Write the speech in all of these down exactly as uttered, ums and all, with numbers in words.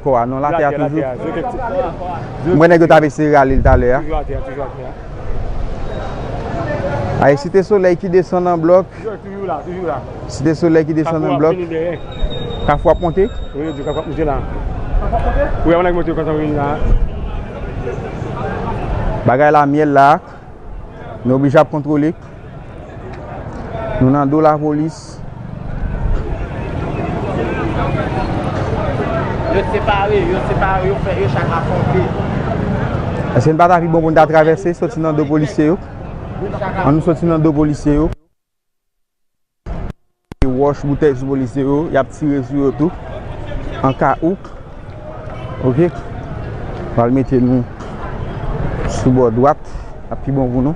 kò a, non, l atè a toujou. M wè nèg yo t ap eseye rale l talè a. Toujou atè a, toujou atè a. Ay, Site Solèy ki desann an blòk. Toujou, toujou la, toujou la. Site Solèy ki desann an blòk. Kafou ap vini dèyè. Kafou ap monte? Wi, yo di Kafou ap monte la. Wi, yon nèg monte konsa vini la. Bagay la myèl la. Nou oblije ap kontwole. Nou nan do lapolis. Yo separe, yo separe, yo fè, yo chak ap kanpe. Èske n pa ta pi bon pou n ta travèse, soti nan do polisye yo? Ann nou soti nan do polisye yo. Wòch, boutèy sou polisye yo, y ap tire sou yo tou. An ka ou. Ok. Pral mete nou sou bò dwat. Ap pi bon pou nou.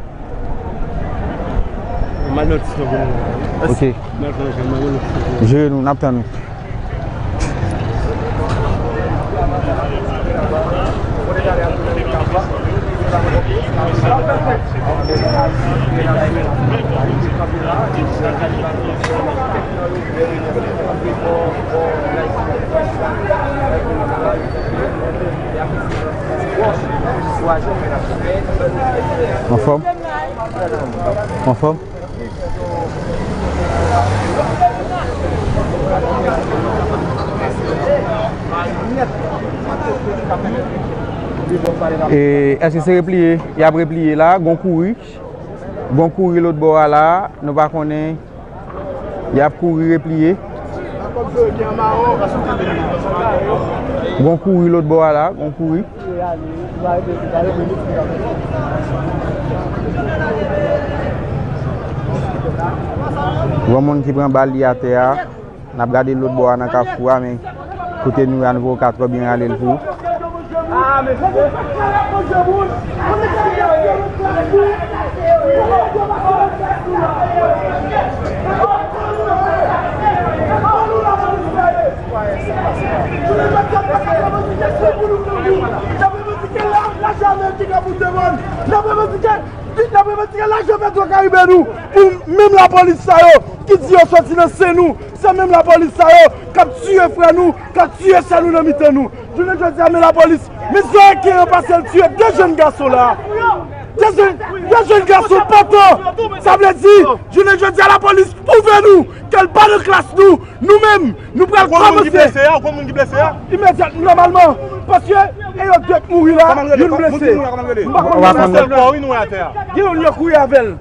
M al nan ti chan pou nou. Ok. M al pran chan, m al nan ti chan pou nou. Jere nou, n ap tann nou. Anfòm? Anfòm? E, èske se repliye? Y ap repliye la, gon kouri. Gon kouri lòt bò a la, nou pa konnen. Y ap kouri repliye. Gon kouri lòt bò a la, gon kouri. Gon moun ki pran bal li atè a. N ap gade lòt bò a nan kafou a, men kote nou ye a, nou poko ka twò byen rale l pou ou. N ap revandike lajan Petwokaribe nou pou menm lapolis sa yo ki di yo soti nan sen nou. Se menm lapolis sa yo k ap tiye frè nou, k ap tiye sè nou nan mitan nou. Jounen jodi a, men lapolis, men zòrèy kenyan pase l tiye de jèn gason la. De jèn, de jèn gason pòtan. Sa vle di, jounen jodi a, lapolis, pwouve nou ke l pa nan klas nou. Nou menm, nou pral kòmanse. Ou konn moun ki blese a? Ou konn moun ki blese a? Imedyat, nòmalman, paske e yo de k mouri la, youn blese. M pa konn moun nan sèl kò, wi, nou wè atè a. Gen youn yo kouri avè l.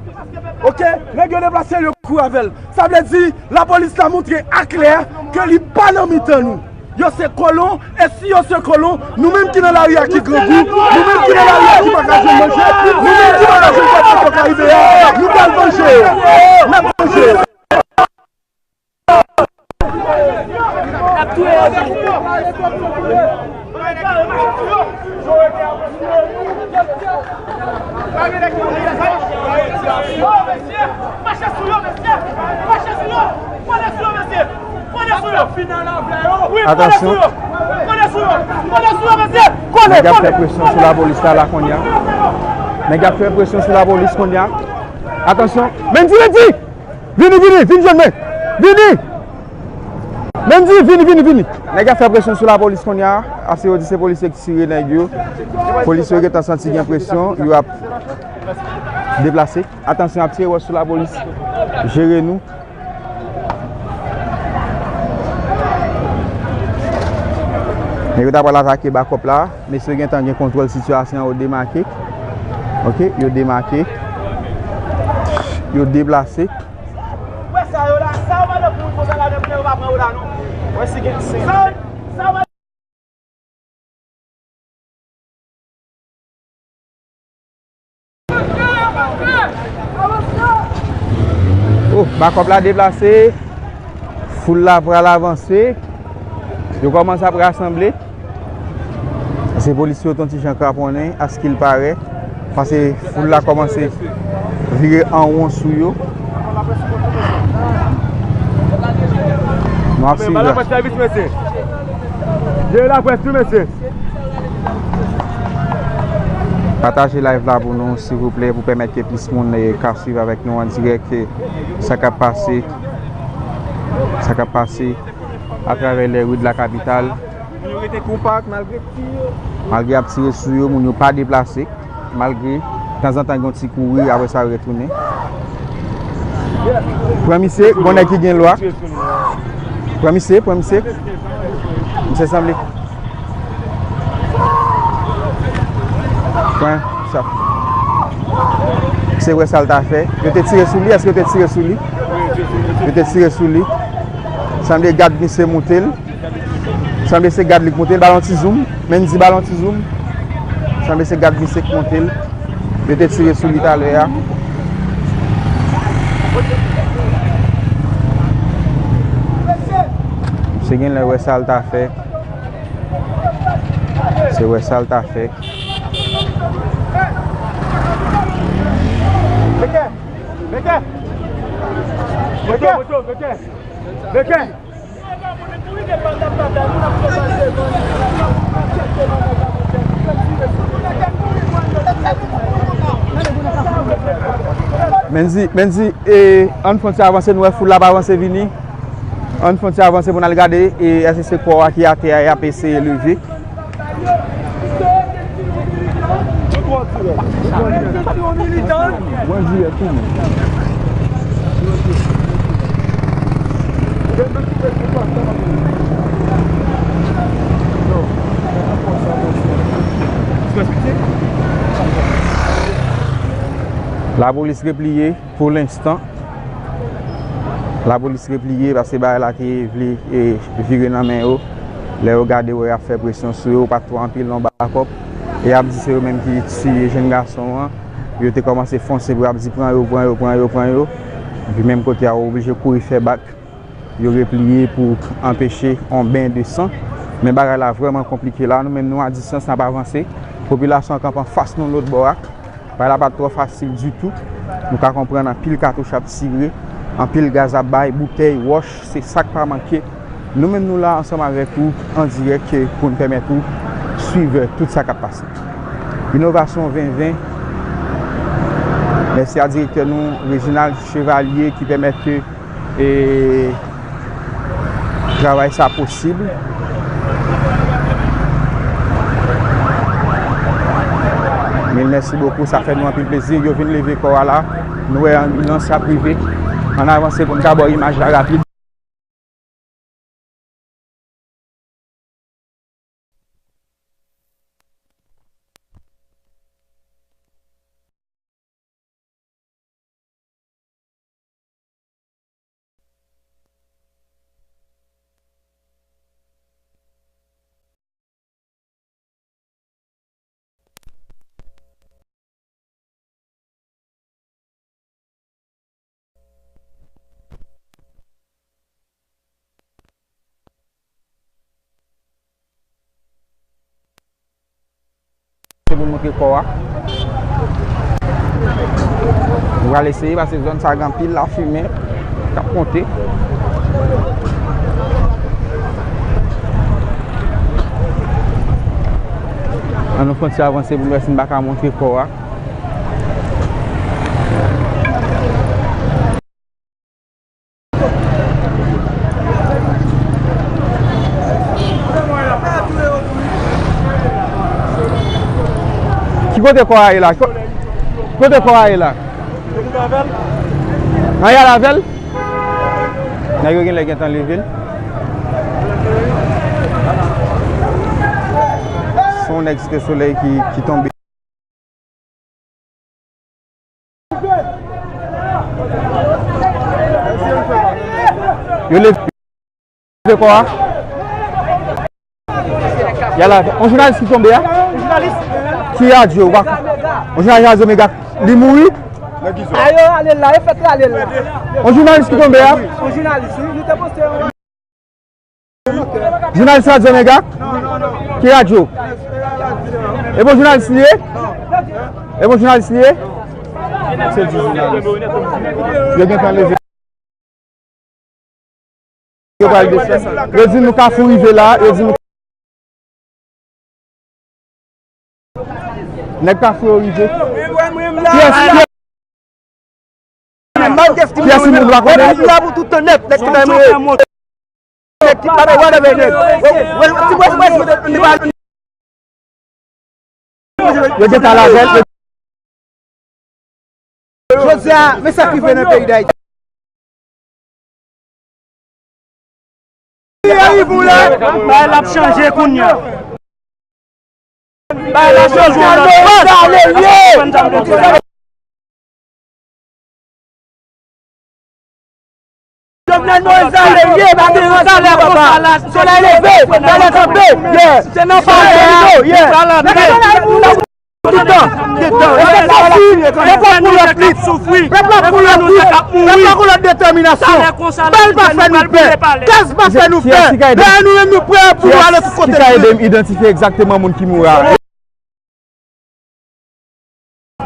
Ok? Nèg yo deplase, yo kouri avè l. Sa vle di, lapolis la montre aklè ke li pa nan mitan nou. Yo se kolon, e si yo se kolon, nou menm ki nan lari a ki grangou, nou menm ki nan lari a ki pa ka jwenn manje, nou menm ki pa ka jwenn pòt Petwokaribe a, nou pral vanje yo. N ap vanje yo. Atansyon. Nèg ap fè presyon sou lapolis la, la kounye a. Nèg ap fè presyon sou lapolis kounye a. Atansyon. Mendy, Mendy! Vini, vini, vin jwenn mwen. Vini! Mendy, vini, vini, vini. Nèg ap fè presyon sou lapolis kounye a. Ase yo di se polisye ki tire nèg yo. Polisye yo gentan santi gen presyon. Yo ap deplase. Atansyon, ap tire wòch sou lapolis. Jere nou. Nèg yo ta pral atake bakòp la. Mesye yo gentan gen kontwòl sitiyasyon an, yo demake. Ok, yo demake. Yo deplase. Ou wè sa yo la, sa yo mande pou yo konsa la, depi yo pa pran yo la, non. Wè si gen sen. Sa yo, sa yo mande Oh, bakòp la deplase. Foul la pral avanse. Yo kòmanse ap rasanble. Paske polis yo t on ti jan kraponnen, askilpare. Paske foul la kòmanse vire an won sou yo. Nou ap swiv la. Jere laprès tou, mesye. Pataje live la pou nou, silvouplè, pou pèmèt ke plis moun, eh, ka swiv avèk nou an dirèk, eh, sa k ap pase, sa k ap pase atravè les rues de la capitale. Rete konpak malgre ti yo. Malgre y ap tire sou yo, moun yo pa deplase. Malgre tanzantan gen yon ti kouri, apre sa yo retounen. Pran misye, gon nèg ki gen lwa. Pran misye, pran misye. Misye sanble. Pran sa. Se wè sa l ta fè. Yo te tire sou li, èske yo te tire sou li? Yo te tire sou li. Sanble gad misye moute l. Sanble se gad li k monte l, ba l yon ti zoom. Mendy, ba l yon ti zoom. Sanble se gad misye k monte l. Yo te tire sou li talè a. Se gen lè wè sa l ta fè. Se wè sa l ta fè. Beke! Beke! Beke! Beke! Mendy, Mendy, e, ann fè yon ti avanse, nou wè foul la ap avanse vini. Ann fè yon ti avanse pou n al gade, e, èske se kò a ki atè a y ap eseye leve. Lapolis repliye. Pou lenstan, lapolis repliye paske bagay la te vle, e, vire nan men yo. Lè yo gade wè y ap fè presyon sou yo, pa t twò anpil non bakòp. E y ap di se yo menm ki tiye jenn gason an. Yo te kòmanse fonse pou y ap di pran yo, pran yo, pran yo, pran yo. Epi menm kote a, yo oblije kouri fè bak. Yo repliye pou anpeche yon ben de san. Men bagay la vrèman konplike la. Nou menm nou a distans, n ap avanse. Popilasyon an kanpe anfas nou lòt bò a. Bagay la pa t twò fasil ditou. Nou ka konprann anpil katouch ap tire, anpil gaz ap bay, boutèy, wòch, se sa k pa manke. Nou menm nou la ansanm avèk ou an dirèk pou n pèmèt ou swiv tout sa k ap pase. Inovasyon ven ven. Mèsi a direktè nou, Reginald Chevalier, ki pèmèt ke e travay sa posib. Mil mèsi bokou, sa fè nou anpil plezi. Yo vin leve kò a la. Nou wè anbilans ap rive. Ann avanse pou n ka ba w imaj la rapid. Se pou n montre kò a. Nou pral eseye paske zòn sa gen anpil lafimen k ap monte. Ann nou fè yon ti avanse pou n wè si n pa ka montre kò a. Ki kote kò a ye la? Ko-, kote kò a ye la? Nan y al avè l? Nèg yo genlè gentan leve l. Se yon nèg Site Solèy ki, ki tonbe. Yo leve kò a. Y al avè l. On jounalis ki tonbe a? Ki radyo? Ou pa, on jounalis radyo Mega. Li mouri? Ayo, ale la, e fèt ale la. On jounalis ki tonbe a? On jounalis, wi, nou te poste yon Jounalis Radyo Mega? Ki radyo? E bon jounalis li ye? E bon jounalis li ye? Se di jounalis. Yo gentan leve. Yo pral desann. Yo di nou Kafou rive la. Yo di nou Nèg Kafou yo rive. Pyès, pyès. Pyès moun la konnen. Yo gentan lave l. Jodi a, men sa k rive nan peyi Dayiti. Bagay la ap chanje kounye a. Bagay la chanje yon lòt faz. Jovenel Moïse ale, ye, pa gen yon salè, papa. Solèy leve, solèy kanpe, ye. Se nan palè a, ye. Tout tan, tout tan. Pèp la pou lòt lit. Pèp la pou lòt lit. Pèp la pou lòt detèminasyon. Bal pa fè nou pè. Gaz pa fè nou pè. Lè nou menm nou prè pou nou ale tout kote nou vle. Ki ka ede m idantifye egzakteman moun ki mouri a?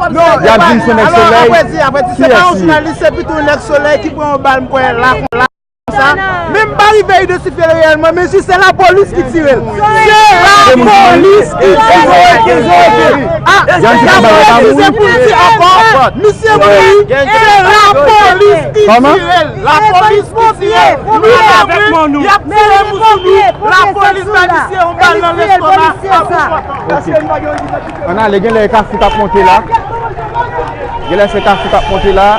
Y ap di m se nèg Solèy. Apre di, apre di, se pa yon jounalis, se pito yon nèg Solèy ki pran yon bal, m kwè, la, la, konsa. Men m pa rive idantifye l reyèlman, men si se lapolis ki tire l. Se lapolis ki tire l. Ah, y ap eskize pou l di ankò, misye mouri, se lapolis ki tire l. Lapolis ki tire l. Nou avè mwen, y ap tire moun sou nou. Lapolis ba misye yon bal nan lestoma. Ann ale, genlè e Kafou k ap monte la. Genlè se Kafou k ap monte la.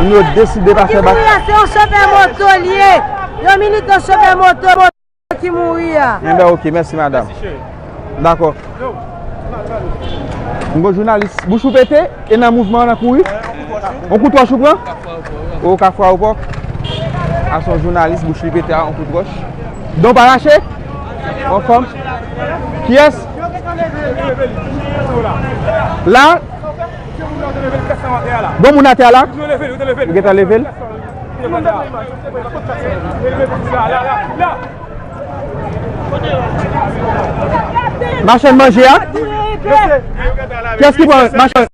Moun yo deside pa fè bak. Moun la se yon chofè moto li ye. Yon militan chofè moto, moto ki mouri a. Enben, oke, mèsi, madanm. Dakò. M gon jounalis. Bouch ou pete e nan mouvman an nan kouri. On kout wòch ou pran? O Kafou Ayewopò. A se yon jounalis, bouch li pete a, on kout wòch. Don pa rache? Anfòm. Kiyès? La? Bon moun atè a la? Yo gentan leve l. Machann manje a? Kiyès ki pran machann?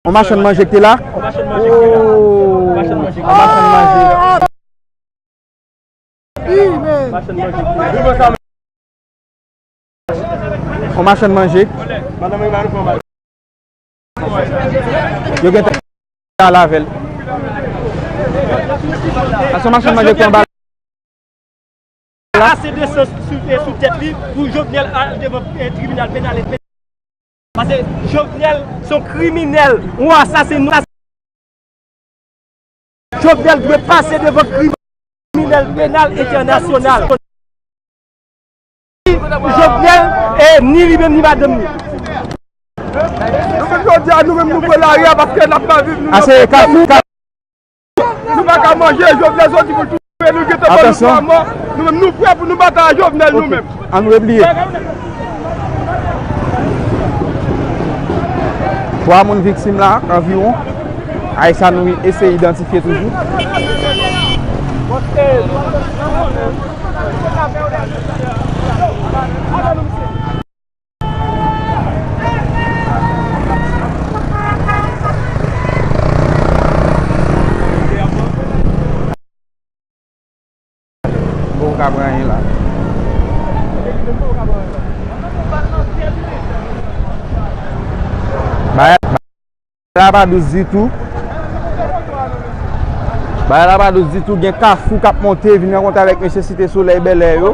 On machann manje ki te la? On machann manje. On machann manje. Yo gentan al avè l. Ason machann manje ki anba la. Ase de san sou, sou tèt li pou Jovenel al devan, eh, tribinal penal entènasyonal. Paske Jovenel se yon kriminèl, yon asasen, yon asasen. Jovenel dwe pase devan tribinal penal entènasyonal. Jovenel, e ni li menm ni madanm li. Nou menm jodi a, nou menm nou pran lari a paske n ap mal viv, nou nan pwoblèm. Nou pa ka manje, Jovenel soti pou l touye nou, gentan ban nou twa mò. Nou menm nou prè pou nou batay ak Jovenel nou menm. Ann repliye. Twa moun viktim la, anviwon. Ayisyen nou eseye idantifye toujou. Bon, ou ka pran anyen la. Bagay la pa dous ditou. Bagay la pa dous ditou. Gen Kafou k ap monte, vin rankontre avèk mesye Site Solèy Bèlè yo.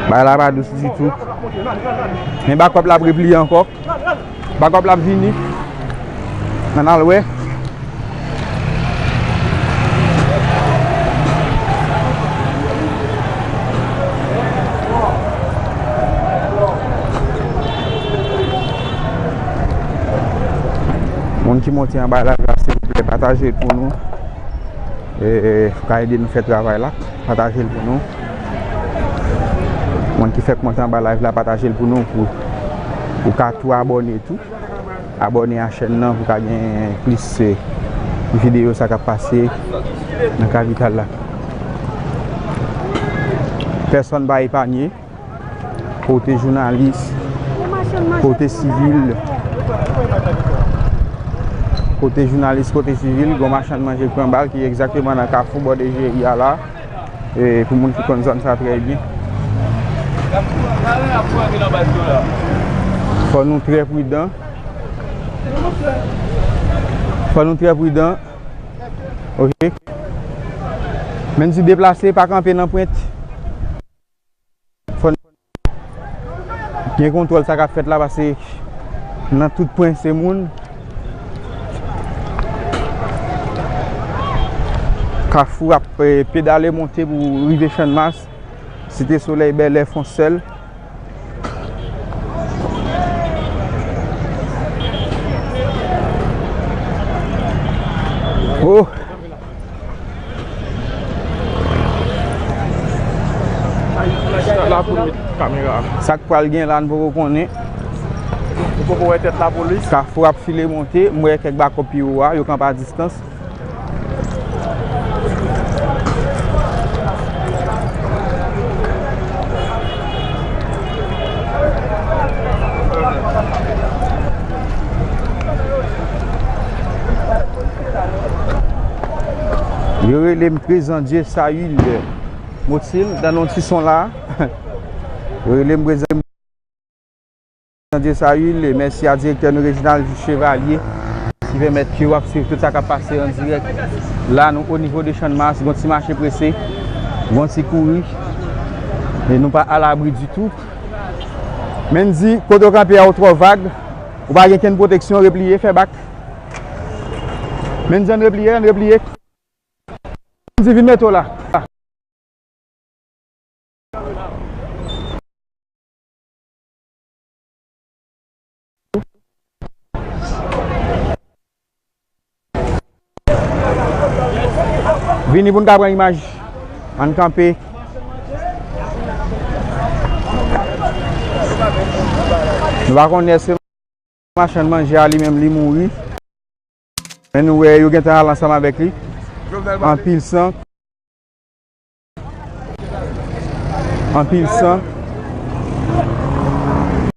Bagay la pa dous ditou. Men bakòp la ap repliye ankò. Bakòp la ap vini. Ann al wè. Moun ki monte anba live la, silvouplè, pataje l pou nou. E, e, ou ka ede nou fè travay la. Pataje l pou nou. Moun ki fèk monte anba live la, pataje l pou nou, pou ou ka tou abòne tou. Abòne a chèn nan pou ka gen plis, eh, videyo sa k ap pase nan kapital la. Pèsonn pa epanye. Kote jounalis. Kote sivil, kote jounalis, kote sivil, gon machann manje pran bal ki egzakteman nan kafou bò de Jeri a la. E pou moun ki konn zòn sa trè byen, fò nou trè pridan. Fò nou trè pridan. Oke. Menm si deplase, pa kanpe nan pwent. Fò n gen kontwòl sa k ap fèt la, paske nan tout pwen se moun. Kafou ap, eh, pedale monte pou rive Channmas. Site Solèy, Bèlè, Fonsèl. Oh! La pou nou met kamera. Sa k pral gen la, n poko konnen. Nou poko wè tèt lapolis. Kafou ap file monte, m wè kèk bakòp pi wo a, yo kanpe a distans. Yo rele m Prezan Dye Sayil Motil, dan non ti son la. Yo rele m Prezan Dye Sayil, e mèsi a direktè nou Reginald Chevalier ki pèmèt ke w ap swiv tout sa k ap pase an dirèk. La nou o nivo de Channmas, gon ti mache prese, gon ti kouri, e nou pa alabri ditou. Mendy, kote w kanpe a ou twò vag, ou pa gen kenn pwoteksyon, repliye, fè bak. Mendy, ann repliye, ann repliye. Mendy, vin mete w la. Vini pou n ka pran imaj. Ann kanpe. Nou pa konnen èske machann manje a li menm li mouri. Men nou wè yo gentan al ansanm avèk li. Anpil san. Anpil san.